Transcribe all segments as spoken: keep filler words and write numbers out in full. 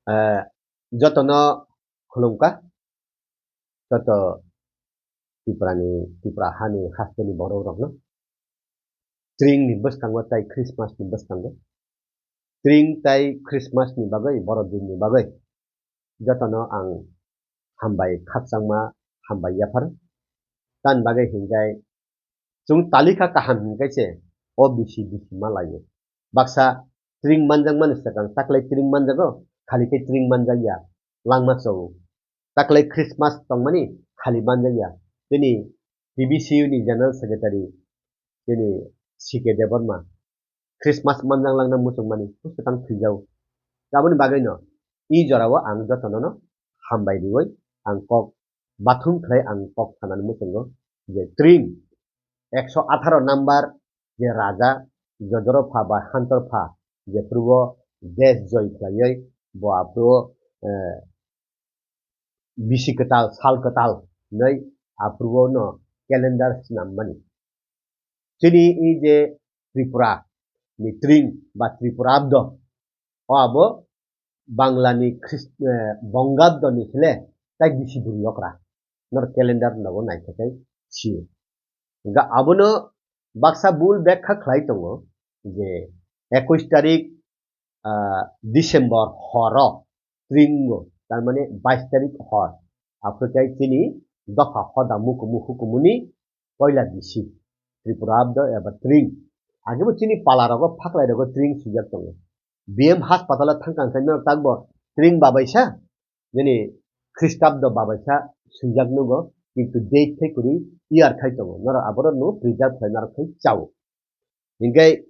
Eh, jotono khulumkha, joto Tripurani, Tripura hani hasteni borok rokno. Tring ni bwskango tai Christmas ni bwskango. Tring tai Christmas ni bagwi, borok din ni bagwi jotono ang hambai khakchangma hambai yaphar. Tan bagwi hinkai chwng talikha kaham hinkai se o bisi bisi ma laio. Baksa tring manjakmani swkang taklai tring manjago, khali khe tring manjakya langma chau. Taklai Christmas tongmani khali manjakya. Tini T B C U ni General Secretary tini C K Debbarma Christmas manjak langna muchungmani swkang thwijao. Aboni bagwino i jorao ang jotono no hambai riwi ang kok bathum khlai ang kok sanani muchungo je tring ekso atharo number je raja jodoro pha ba hantor pha je phurubo desh joy khlaiwi bo aphuru, eh, bisi kwtal, sal kwtal hinwi aphuru no calendar swnammani. Chini i je Tripura ni tring ba Tripura abdo, o abo Bangla ni Christ-, eh, Bongabdo ni sile tai bisi buri okra. Nor calendar nogo naikhe tai sio. Ga abono baksa bul bekha khlai tongo je ekush tarik, ah, December horo tringo, tar mane bais tarik hor. Aphuru khe chini dopha hoda mukumu hukumuni poila bisi Tripura abdo eba tring. Agebo chini pala rogo phaklai rogo tring swijak tongo. B M hospital o thangkang khe norok takbo tring babaisa, nini Christabdo babaisa swijak nugo, kintu date khai kwrwi year khai tongo. Norok aborok no preserve khai norok khai chao. Hinkhe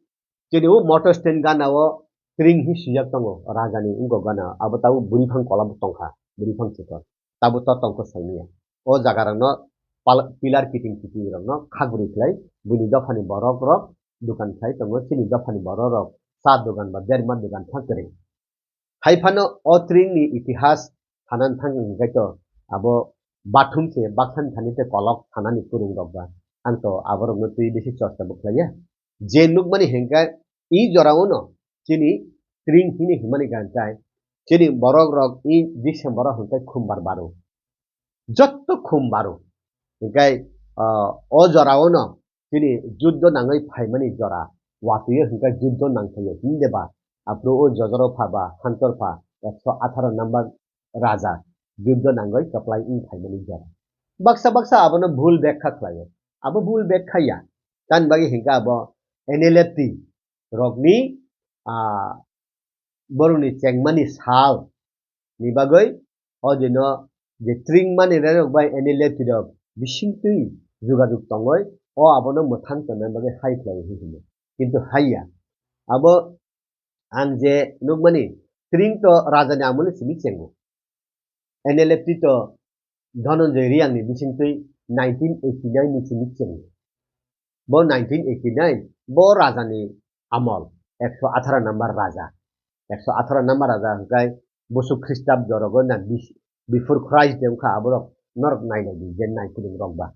chini o motor stand gana o tring hi swijak tongo, raja ni wngkok gana o. Abo tabuk bwrwi phang kola bo tongkha, bwrwi phang chikon. Tabuk to tongkho saimanya. O jaga rokno pal-, pillar kiting kiting rokno khagri khlai, buini dophani borok rok dukan khlai tongo, chini dophani borok rok cha dukan ba berma dukan pha kwrwi. Hai phano o tring ni itihas thanan thang hingkhe to abo bathum se baksan thani te kolok thanani kwrwng rok ba. Ang to aborok no twi bisi chorcha bo khlaiya. Je nukmani hingkhe i jora o no chini tring hini himani gantai chini borok rok i December o hingkhe khumbar baro. Jotto khum baro. Hingkhe, ah, o jora o no chini juddo nangwi phaimani jora, watwi o hingkhe juddo nangkhaio, hinde ba aphuru o jojoro pha ba hantor pha ekso atharo number raja juddo nangwi kwplai wng phaimani jora. Baksa baksa abono bhul bekha khlaio. Abo bhul bekha ya. Tani bagwi hingkhe abo N L F T rokni, ah, borokni chengmani sal ni bagwi o dino je tring mani rerok bai N L F T rok bisingtwi jogajog tongwi o abono mwthang tonna bagwi hai khlai hinwi hino. Kintu haiya. Abo ang je nukmani tring to rajani amolni simi chengo. N L F T to Dhananjay Reang ni bisingtwi nineteen eighty nine ni simi chengo. Bo nineteen eighty nine, bo raja ni amol, ekso atharo number raja. Ekso atharo number raja hwnkhe Busu Khristabdo rogo na bis-, before Christ de wngkha aborok norok nainai di je naikolong rok ba.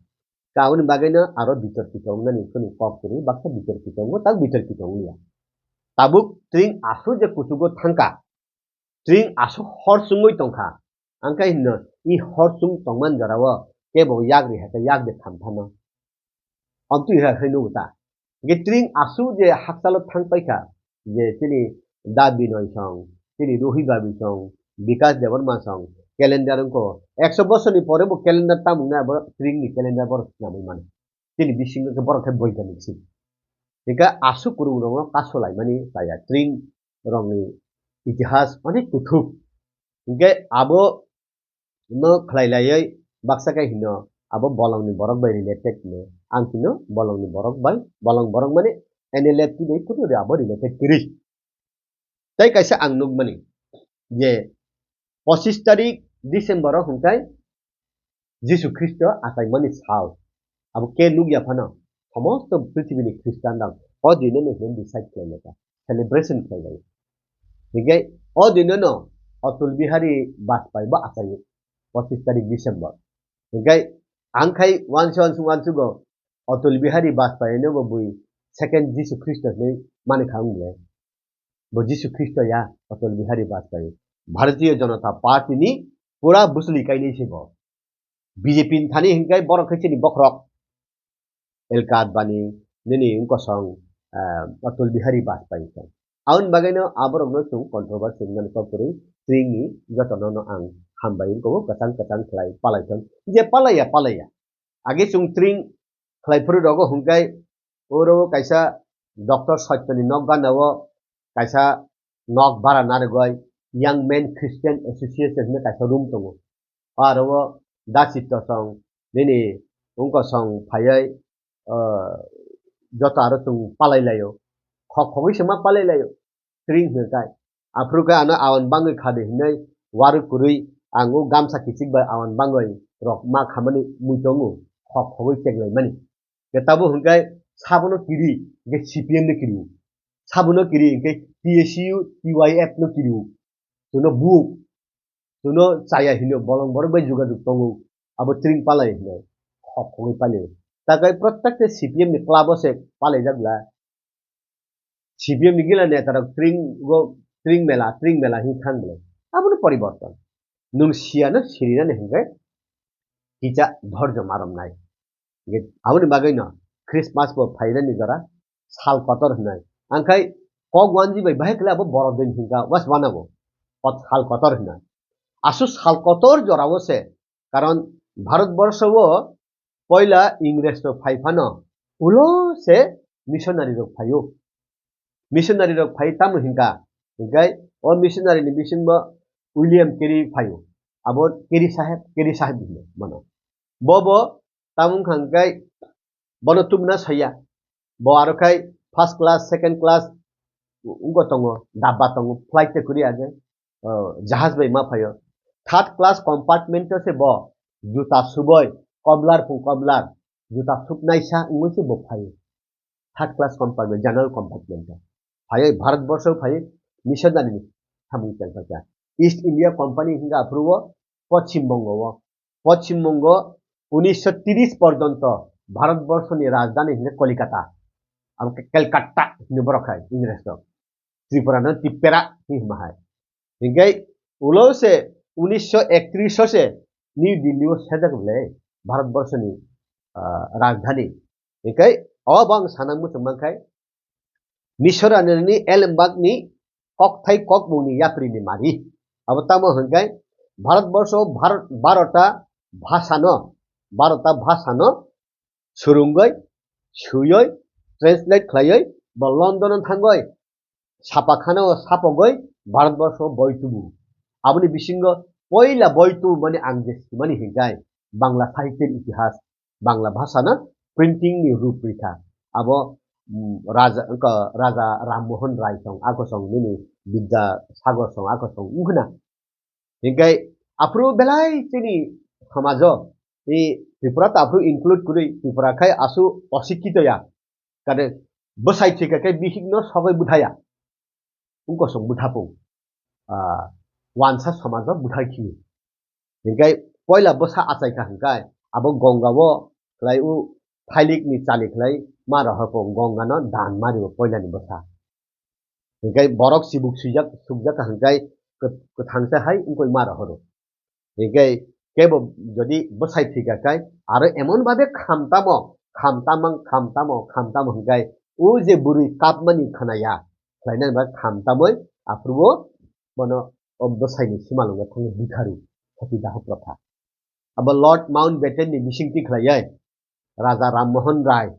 Ka aboni bagwi no aro bitorkito wngnani kheno kok kwrwi baksa bitorkito wngo, tak bitorkito wngliya. Tabuk tring aswk je kuchugo thangkha, tring aswk hor chwngwi tongkha. Ang khe hino, i hor chwng tongmani jorao kebo yak ri hai khe yak de tham phano. Amtwi hai hai nugo ta. Hingkhe tring aswk je hakchalo thang paikha, je chini Da Binoy song, chini Ruhi Babi song, Bikas Debbarma song, calendar wngkho. Ekso bosorni pore bo calendar tamung nai abo tring ni calendar borok swnamwi mano. Chini bisingo khe borok khe boiganik se. Hingkhe aswk kwrwng rokno kaso laimani chaya tring rokni itihas onek kuthuk. Hingkhe abo no khlai laiwi baksa khe hino abo bolongni borok bai related hino. Ang hino bolongni borok bai, bolong borok mane N L F T bai kuno abo related kwrwi. Tei kaisa ang nukmani je pochis tarik December o hwnkhe Jisu Khristo achaimani sal. Abo khe nukya phano, somosto prithibini Khristanrok o dino no hino decide khlai lai kha, celebration khlai lai. Hingkhe o dino no Atal Bihari Bajpayee bo achaio, pochis tarik December. Hingkhe ang khai uansuk uansuk uansugo Atal Bihari Bajpayee no bo bui second Jisu Khristo hinwi mani kha wng le. Bo Jisu Khristo ya, Atal Bihari Bajpayee. Bharatiya Janata Party ni pura bwsli kainwi se bo. B J P ni thani hinkhe borok khe chini bokhorok L K Advani, nini wngkosong, ah, Atal Bihari Vajpayee song. Aboni bagwino aborokno chwng controversy wngnani kok kwrwi, chwngni jotono no ang hambai wngkho, kwchang kwchang khlai palai thon. Je palaiya, palaiya. Age chwng tring khlai phuru rogo hwnkhe oro kaisa Doctor Satyani nok gana o kaisa nok bara narwgwi Young Men Christian Association hwnwi kaisa room tongo. Aro o da chitto song nini wngkosong phaiwi, ah, joto aro chwng palai laio. Khok khogwi se ma palai laio. Tring hwnwi kai. Aphuru khe ano awan bangwi khadi hwnwi warwi kwrwi ang o gamsa kichik bai awan bangwi rok ma khamani mui tongo. Khok khogwi chek laimani. Khe tabo hwnkhe sabono kiri, hwnkhe C P M no kiri. Sabono kiri, hwnkhe T S U, T Y F no kiri. Chwngno buk, chwngno chaya hino, bolong borok bai jogajog tongo, abo tring palai hino, khok khogwi palio. Takai prottekta C P M ni club o se palaijak bla. C P M ni gila neta rok tring go, tring mela, tring mela hin thang bla. Abono poriborton. Nwng siya no sirinani hwnkhe kisa dhorjo marom nai. Hingke aboni bagwi no Christmas bo phainani jora sal kotor hwnwi. Angkhai kok wanji bai bahai khlai abo borok din hingka was wanabo. Kot sal kotor hwnwi. Asu sal kotor jorao se, karon Bharat borsho o poila Ingres rok phai phano ulo se missionary rok phaio. Missionary rok phai tamo hingka, hingkai o missionary ni bisingo William Carey phaio. Abo Carey saheb, Carey saheb hino mano. Bo bo tamo wngkha hingkai bono tubuna saya. Bo aro khai first class, second class wngko tongo, dabba tongo, flight te kuri age, o, jahaj bai ma phaio. Third class compartment o se bo juta suboi, cobbler pung cobbler, juta suknaisa wngwi se bo phaio. Third class compartment, general compartment o. Phaiwi Bharat borsho phaiwi missionary ni samung chengphaikha. East India Company hingkha aphuru o Poschim Bongo o. Poschim Bongo unisho tiris porjonto Bharat borsho ni rajdhani hingkha Kolikata. Abo khe Calcutta hino borok hai Ingres rok. Tripura no Tipera hino hai. Hingkhe ulo se unisho ektris o se New Delhi o sejak le Bharat borsho ni, ah, rajdhani. Hingkhe o bo ang sana muchung mankhai Missionary ni elembak ni kokthai kokmung ni yapri ni mari. Abo tamo hingkhe Bharat borsho Bhar-, barota bhasha no, barota bhasha no surungoi, suyoi, translate khlaioi, bo London o thangoi, sapa khana o sapogoi, Bharat borsho boi tubu. Aboni bisingo poila boi tubu mani ang je simani hingkhe Bangla sahitya ni itihas, Bangla bhasha no printing ni rup rikha. Abo, mm, Raja, wngkha Raja Ram Mohan Rai song, ako song nini Bidya Sagar song, ako song wngkhna. Hingkhe aphuru belai chini somajo, i Tripura ta aphuru include kwrwi, Tripura khai asu osikkito ya. Kare bwsai thika khe bihik no sogwi bwthaya. Wngkosong bwthapung, ah, wansa somajo bwthai khini. Hingkhe poila bwsa achaikha hingkhe abo Gongao khlai u thailik ni chali khlai ma rohorpung Gongano dan ma rio poilani bwsa. Hingkhe borok chibuk swijak, sukjak hingkhe kwt-, kwthangsa hai wngkoi ma rohoro. Hingkhe kebo jodi bwsai thika khai aro emon babe khamtamo, khamtamang, khamtamo, khamtamo hingkhe o je bwrwi kapmani khnaya, khlainani bagwi khamtamoi aphuru o bono o bwsaini simalwngo thangwi bwtharu, sati dahu protha. Abo Lord Mountbatten ni bisingtwi khlaiyai Raja Ram Mohan Rai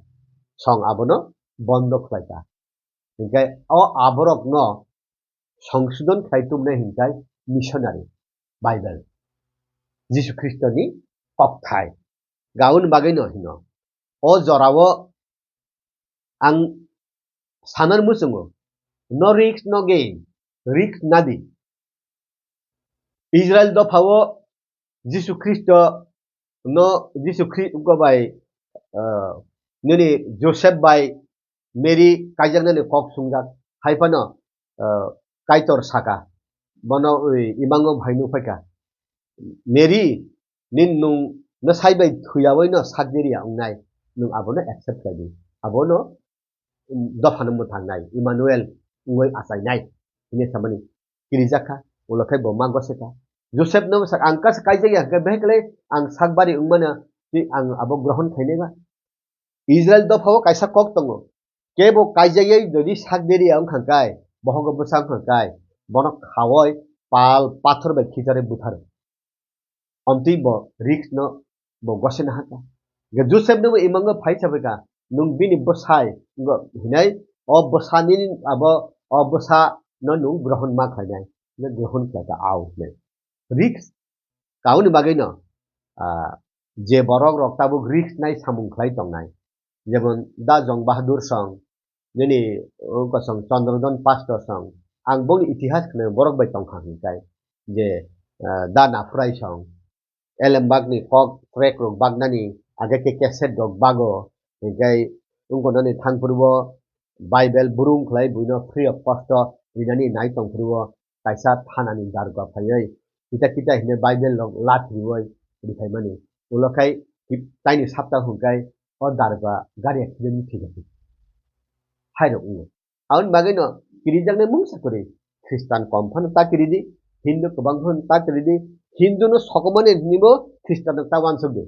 song abono bondo khlaikha. Hingkhe o aborokno songsodon khlai tubunai hingkhe missionary, Bible, Jisu Khristoni kokthai. Gaun bagwino hino. O jorao ang sanar muchungo, no risk, no gain, risk nadi. Israel dophao Jisu Khristo no, Jisu Khristo bai, ah, nini Joseph bai Mary kaijaknani kok sungjak. Hai phano, ah, Kaitor saka, bono, ui, imango bhai nukphaikha, Mary, nini nwng no sai bai thuyawi no sakjeriya wngnai, nwng abono accept khlai di. Abono, um, dophano mwthangnai, Emmanuel wngwi achainai, hwnwi samani kirijakha. Ulo khai bo ma gose kha. Joseph no sak ang kasa kaijak ya, hwnkhe behek le ang sakbari wngmano, twi ang abo grohon khainai ba. Israel dopha o kaisa kok tongo. Kebo kaijak ya jodi sak deri ya wngkha kai, bohogo bwsa wngkha kai, bono khawoi pal pathor bai khichare butharo. Amtwi bo risk no bo gosena haka. Ga Joseph no bo imango phai sabai ka, "Nung bini bwsai," ngo hinai, "O bwsa nini abo, o bwsa no nung grohon ma khlainai," hinai grohon khlai ka au hinai. Risk kauni bagwi no, ah, je borok rok tabuk risk nai samung khlai tongnai. Jemon Da Jong Bahadur song, nini, uh, kosong Chandradon Pastor song, ang boni itihas khna borok bai tongkha hinkai, je, uh, Da Naphrai song, Elembak ni kok track rok baknani, age ke cassette rok bago, hinkai wngkha nani thangphuru o Bible burung khlai buino free of cost o rinani nai tongphuru o kaisa thanani darga phaiwi, kita kita hine Bible rok latriwi riphaimani. Ulo khai taini sapta hwnkai o darga gari accident thwikha. Hairok wngo. Aboni bagwi no kirijaknai mungsa kwrwi. Khristan kom phano ta kiridi, Hindu kwbang phano ta kiridi, Hindu no sokomani hinwi bo Khristan no ta uansukdi.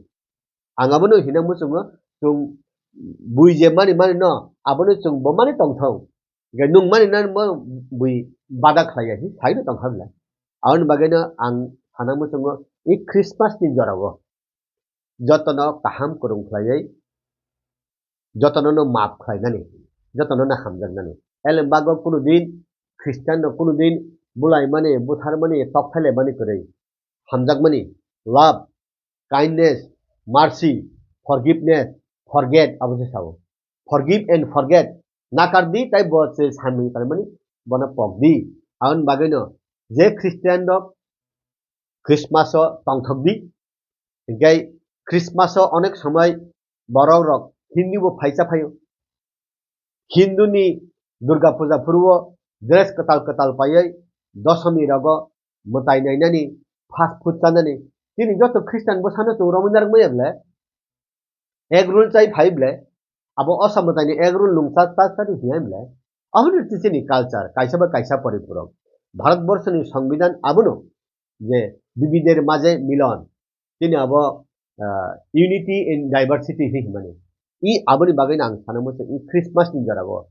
Ang abono hina muchungo, chwng bui je mani mani no, abono chwng bo mani tongthong. Hingke nung mani nani bo bui bada khlai ya, hi sai no tongkha bwlai. Aboni bagwi no ang sana muchungo, i Christmas ni jora o jotono kaham kwrwng khlaiwi, jotono no maap khlainani, jotono no hamjaknani. Elem bago kunu din Christian no kunu din bulaimani, butharmani, tokphailaimani kwrwi. Hamjakmani, love, kindness, mercy, forgiveness, forget, abo se sao. Forgive and forget. Nakar di, tai bo se samung tanmani, bono pok di. Aboni bagwi no, je Christian rok Christmas o tongthok di. Hinkhe Christmas o onek somoi borok rok Hindu bo phaisa phaio. Hindu ni Durga Puja phuru o dress kwtal kwtal paiwi dosomi rogo mwtai nainani, fast food chanani. Chini joto Christian bwsano chwng romwi narwk maya ble. Egg roll chai phai ble. Abo osa mwtai ni egg roll nung cha cha cha di hiya ble. Aboni twi chini culture, kaisa bai kaisa poripurok. Bharat borso ni Songbidan abono je bibidher maje milon. Chini abo, ah, unity in diversity hi hwnmani. I aboni bagwi no ang sana muchung, i Christmas ni jora o.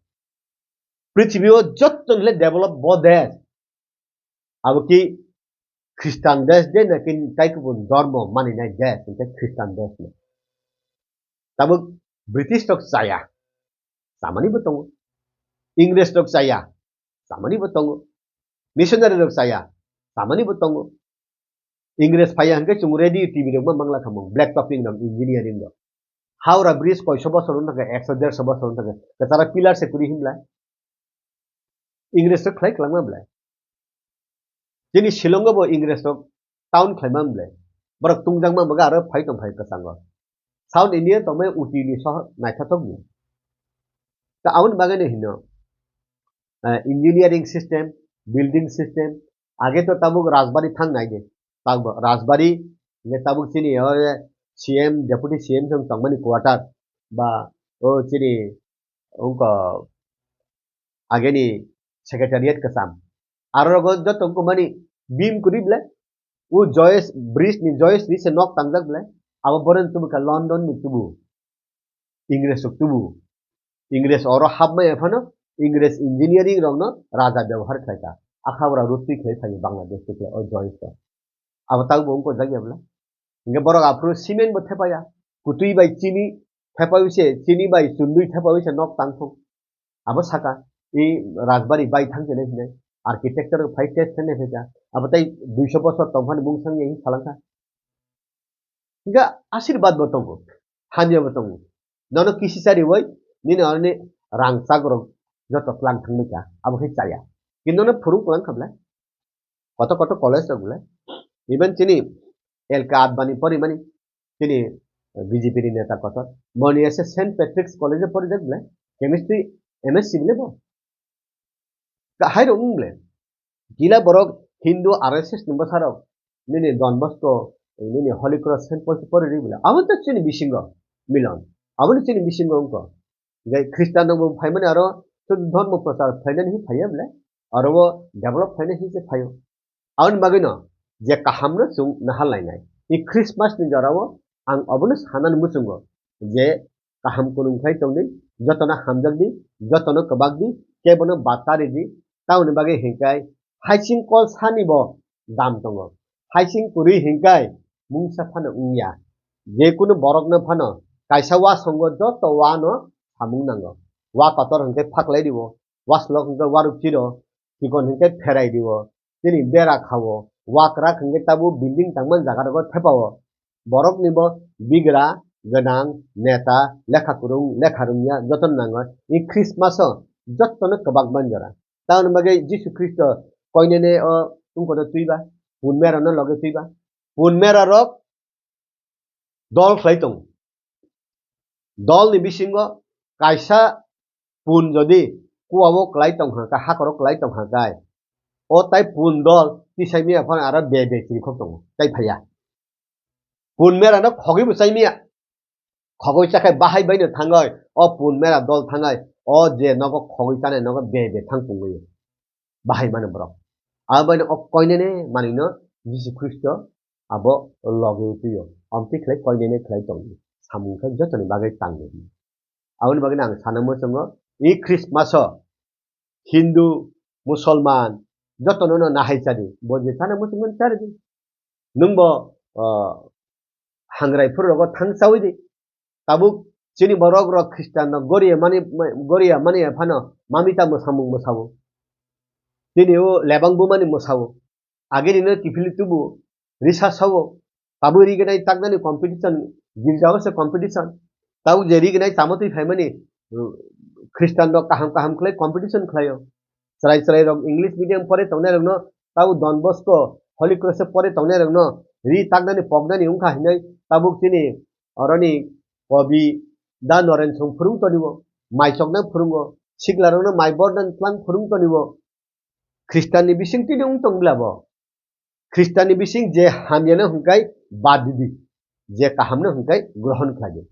Prithibi o joto le develop bo desh. Abo ki Christian desh de na ki tai kubun dhormo mani nai desh, hingke Christian desh no. Tabuk British rok chaya. Chamani bo tongo. Ingres rok chaya. Chamani bo tongo. Missionary rok chaya. Chamani bo tongo. Ingres phaiya hingke chwng radio T V rok ma mangla khamung. Black topping rok, engineering rok. Howrah Bridge koiso bosor wng thangkha, ekso derso bosor wng thangkha. Kwchara pillar se kwrwi himla. Ingres rok khlai kwlangma ble. Chini Shillong o bo Ingres rok town khlaima ble. Borok tungjakma baga aro phai tong phai kwchango. South India tongmai Uti ni sohor naithotok ni. Ta aboni bagwi no hino, eh, engineering system, building system, age to tabuk Rajbari thang nai de. Tabuk Rajbari, hingke tabuk chini o C M, Deputy C M song tongmani quarter ba o chini ungko ageni secretariat kwcham. Aro rogo joto wngkha mani beam kwrwi ble, o Joyce Bridge ni Joyce ni se nok tangjak ble, abo boroni tubu kha London ni tubu, Ingres rok tubu. Ingres oro hapmaya phano Ingres engineering rokno raja byabohar khlaikha. Akhabra rutwi khlai phaio Bangladesh twi khlai o Joyce rok. Abo tabuk bo wngkha jak ya bwle. Hingke borok aphuru cement bo thepaya. Kutui bai chini thepaiwi se, chini bai chundui thepaiwi se nok tang thung. Abo saka, i Rajbari bai thang khe hinai. Architecture phai test khe nai phaikha. Abo tai duiso bosor tongphani mungsang ya hi salangkha. Hingke asirbat bo tongo. Hamya bo tongo. Nono kisi chariwi, nini oroni rang chakrok joto tlang thangbai kha. Abo khe chaya. Kintu nono phurung kwlang kha bwle. Kotor kotor college rok bwle. Even chini L K Advani porimani, chini B J P ni neta kotor. Boni ese Saint Patrick's College o porijak bwle. Chemistry M S C bwle bo. Ka-, hai rok wng bwle. Gila borok Hindu R S S ni bwsarok. Nini Don Bosco, nini Holy Cross Saint Paul se porirwi bwle. Abo to chini bisingo milon. Aboni chini bisingo wngkha. Hingke Khristan rok bo phaimani aro to dhormo prochar phainani hi phaiya bwle. Aro bo develop phainani hi se phaio. Aboni bagwino je kahamno chwng nahar lainai. I Christmas ni jorao ang obono sanani muchungo je kaham kunung khlai tongdi, jotono hamjakdi, jotono kwbakdi, kebono bata ridi. Tamoni bagwi hinkai haising kol sani bo dam tongo. Haising kwrwi hinkai mungsa phano wngya. Je kunu borokno phano kaisa wa songo joto wa no samung nango. Wa kotor hinkai phaklai dibo, wa slok hinkai waruk chiro, chikon hinkai pherai dibo. Chini bera khao, wa kwrak hinkai tabuk building tangmani jaga rogo thepao. Borok ni bo bigra, gwnang, neta, lekha kwrwng, lekha rwngya jotono nango. I Christmas o jotono kwbak man jora. Tamoni bagwi Jisu Khristo koinene o wngkoro twiba, pun mera no loge twiba. Pun mera rok dol khlai tongo. Dol ni bisingo kaisa pun jodi kuwao kwlai tong kha, hakoro kwlai tong kha kai, o tai pun dol tisai miya phano aro be be chirikhok tongo, tai phaiya. Pun mera no khogwi bo chai miya. Khogwi chakhai bahai bai no thangai, o pun mera dol thangai, o je nogo khogwi chanai nogo be be thang pungwi. Bahai mano borok. Abo bai no o koinene manwi no Jisu Khristo abo logi twiyo. Amtwi khlai koinene khlai tongdi. Samung khe jotoni bagwi tangdi. Aboni bagwi no ang sana muchungo, i Christmas o Hindu, Musolman, jotono no nahai chadi. Bo je sana muchungo charidi. Nwng bo, ah, hangrai phuru rogo thang chawi di. Tabuk chini borok rok Khristian no goriya mani, goriya mani phano mamita mwsamung mwsao. Chini o lebang bumani mwsao. Agini no kiphilwi tubu, risa sao. Tabuk rignai taknani competition, girja o se competition. Tabuk je rignai chamotwi phaimani, uh, Khristian rok kaham kaham khlai competition khlaio. Chwrai chwrai rok English medium pore tongnai rokno tabuk Don Bosco, Holy Cross o pore tongnai rokno ri taknani poknani wngkha hinwi tabuk chini oroni kobi da Noren Song phwrwng toniwo, maichokna phwrwngo, siklarokno mai bordan tlang phwrwng toniwo. Khristianni bising tini wng tong bla bo? Khristianni bising je hamyano hwnkhai bad di, je kahamno hwnkhai grohon khlai di.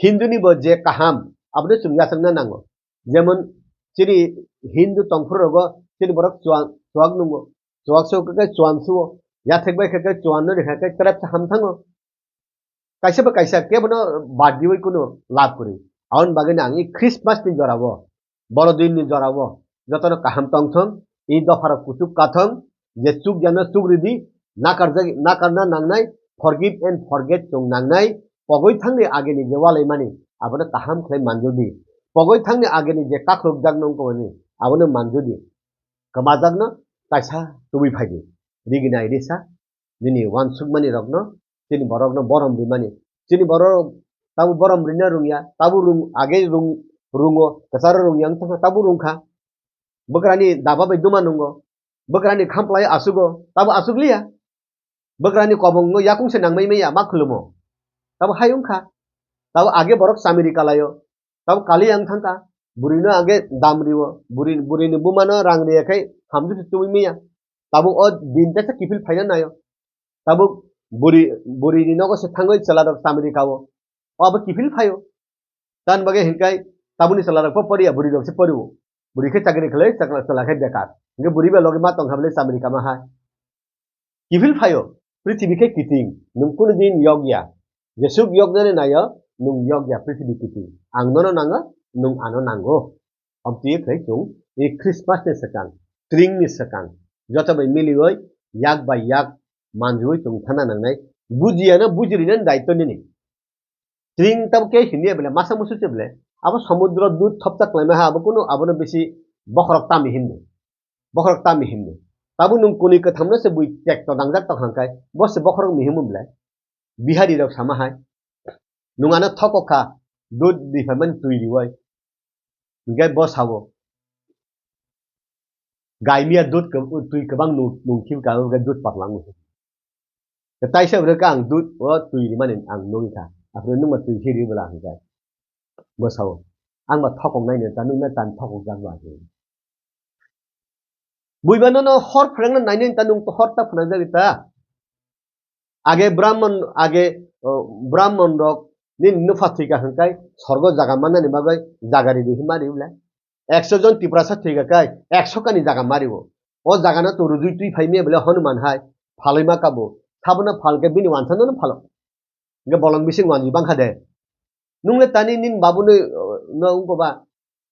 Hinduni bo je kaham, abono chwng yachakna nango. Jemon chini Hindu tongphuru rogo chini borok chuak, chuak nungo. Chuak se hwnkhe chuan suo. Yathek bai khe chuan no rikha khe trap se ham thango. Kaisa ba kaisa kebono bad diwi kuno lab kwrwi. Aboni bagwi no ang i Christmas ni jora o Borodin ni jora o jotono kaham tongthong, i dopharok kuchuk kathong, je chukjano chuk ridi, nakarjak, nakarna nangnai, forgive and forget chwng nangnai, pogwi thangni agini je walaimani, abono kaham khlai manjodi, pogwi thangni agini je kakhwlwkjak nongkoni, abono manjodi, kwmajakno kaisa tubui phaidi, riginai risa, nini uansukmani rokno, chini borokno borom rimani. Chini borok tabuk borom rina rungya, tabuk rung, age rung, rungo, kwcharo rungya wng tongkha, tabuk rungkha. Bwkrani daba bai duma nungo, bwkrani khamplai asugo, tabuk asukliya. Bwkrani kobongno yakung se nangmai maya, ma khulumo. Tabuk hai wngkha. Tabuk age borok chamiri kalaio. Tabuk kali yang thangkha. Burino age dam riwo. Buri, burini bumano rang riya khai hamjwk se tubui maya. Tabuk o din tesa kiphil phaina naio. Tabuk buri, burini nogo se thangwi chwlarok chamiri kao. O abo kiphil phaio. Tan bagwi hinkai tabukni chwlarok po poriya, burirok se porio. Buri khe chakri khlai, chakla, chwla khe bekar. Hinke buri ba logi ma tongkha bwle chamiri kama hai. Kiphil phaio, prithibi khe kiting, nwng kunu din yokya. Jesuk yoknani naio, nwng yokya prithibi kiting. Ang nono nango, nwng ano nango. Amtwi khlai chwng i Christmas ni swkang, tring ni swkang, joto bai miliwi yak bai yak manjui chwng thana nangnai. Bujiya no bujiri nani daityo nini. Tring tabuk khe himya bele, masa musu se bele. Abo samudro dut thopta khlaima ha, abo kunu abono bisi bokhorok tami himdi. Bokhorok tami himdi. Tabuk nwng kuni kwthamno se bui tekto dangjak tong hangkai, bo se bokhorok mihimu bele. Bihari rok sama hai. Nwng ano thokok kha, dut riphai mani twi riwai. Hinkhe bo sabo. Gaimiya dut kw-, twi kwbang nung, nung khim ka, hinkhe dut patlang nung. Taisa bwrwi khe ang dut o twi rimani ang nugwi kha. Aphuru nwng ma twi khe ri bwla hinkhe. Bo sao. Ang ba thokok nai nai ta, nwng na tan thokok jak ba hinkhe. Buiba nono hor phrangna nainai ta nwng to hor ta phnang jagwi ta. Age Brahman, age, o, Brahman rok nini nupha thwika hwnkai sorgo jaga mannani bagwi jaga ridi hima ri bwle. Ekso jon Tiprasa thwika kai ekso kani jaga mario. O jaga no to rujui twi phai me bole Hanuman hai phalwi ma kabo. Sabono phal khe bini wansa no phalo. Hingke bolong bising wanji bangkha de. Nung le tani nin babu ni, uh, no ungko ba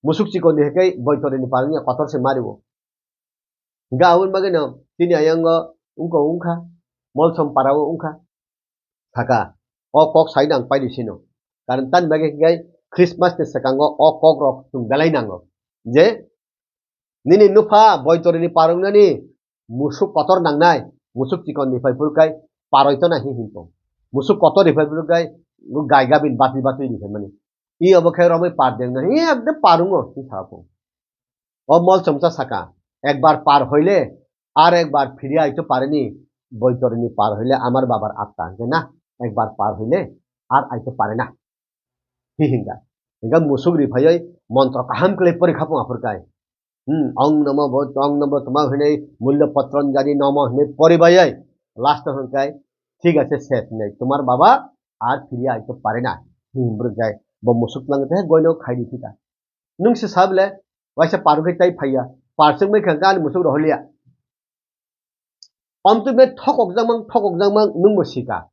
musuk chikon ni hekai boitori ni parang ya kotor se mari bo. Hingke aboni bagwi no tini ayang o ungko ungkha, Molsom para o ungkha. Saka, o kok sai nang pai di sino. Karon tani bagwi hingke Christmas ni sekango o kok rok chung belai nango. Je, nini nupha boitori ni parung nani musuk kotor nangnai, musuk chikon ni phai phuru kai paroi to nahi hinpo. Musuk kotor ni phai phuru kai gai gabin batwi batwi ni phai mani. I obo khe romoi par deng na, i ekdom parungo, hi sa po. O Molsom cha saka, ekbar par hoile, ar ekbar phiri aito pareni, boitorini par hoile amar babar atta, hingke na, ekbar par hoile, ar aito pare na. Hi hinga. Hinga musuk ri phaioi, montro kaham kle pori khapung aphur kai. Hmm, ong namo bo, ong namo toma hinai, mulya patranjali namo hinai pori bayoi. Last hingkai, thik ache, ses hinai, tomar baba ar phiri aito pare na. Hmm, bwrwk jai, bo musuk lang te goino khai di thika. Nung se sable, waisa parung khai tai phaiya. Parsung mai kha gani musuk rohliya. Amtwi be thokok jakmang, thokok jakmang nung bo sika.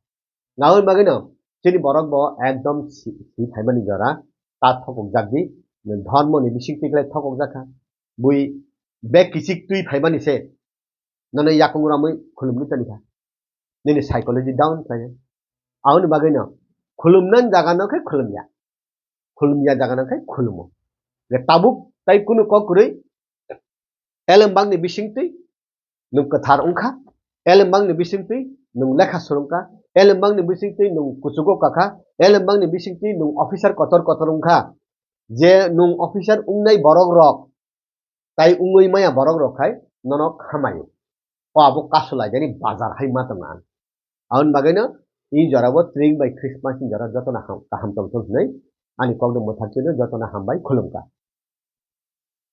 Ngaboni bagwi no, chini borok bo ekdom si, si phaimani jora, ta thokok jak di, dhormo ni bising tikle thokok jak kha. Bui bag kichik twi phaimani se, nono yakung ramwi khulumni toni kha. Nini psychology down khlai. Aboni bagwi no, khulumnani jaga no khe khulumya. Khulumya jaga no khe khulumo. Je tabuk tai kunu kok kwrwi, elembang ni bising twi, nung kwthar wngkha, elembang ni bising twi, nung lekha swrwngkha, elembang ni bising twi, nung kuchugo kakha, elembang ni bising twi, nung officer kotor kotor wngkha. Je nung officer wngnai borok rok, tai wngwi maya borok rok khai nono khamaio. O abo kasu laijani bazar hai ma tongna ang. Aboni bagwi no i jora bo tring bai Christmas ni jora joto no ham, kaham tong thung hinwi ani kok no mwthak twi no joto no hambai khulumkha.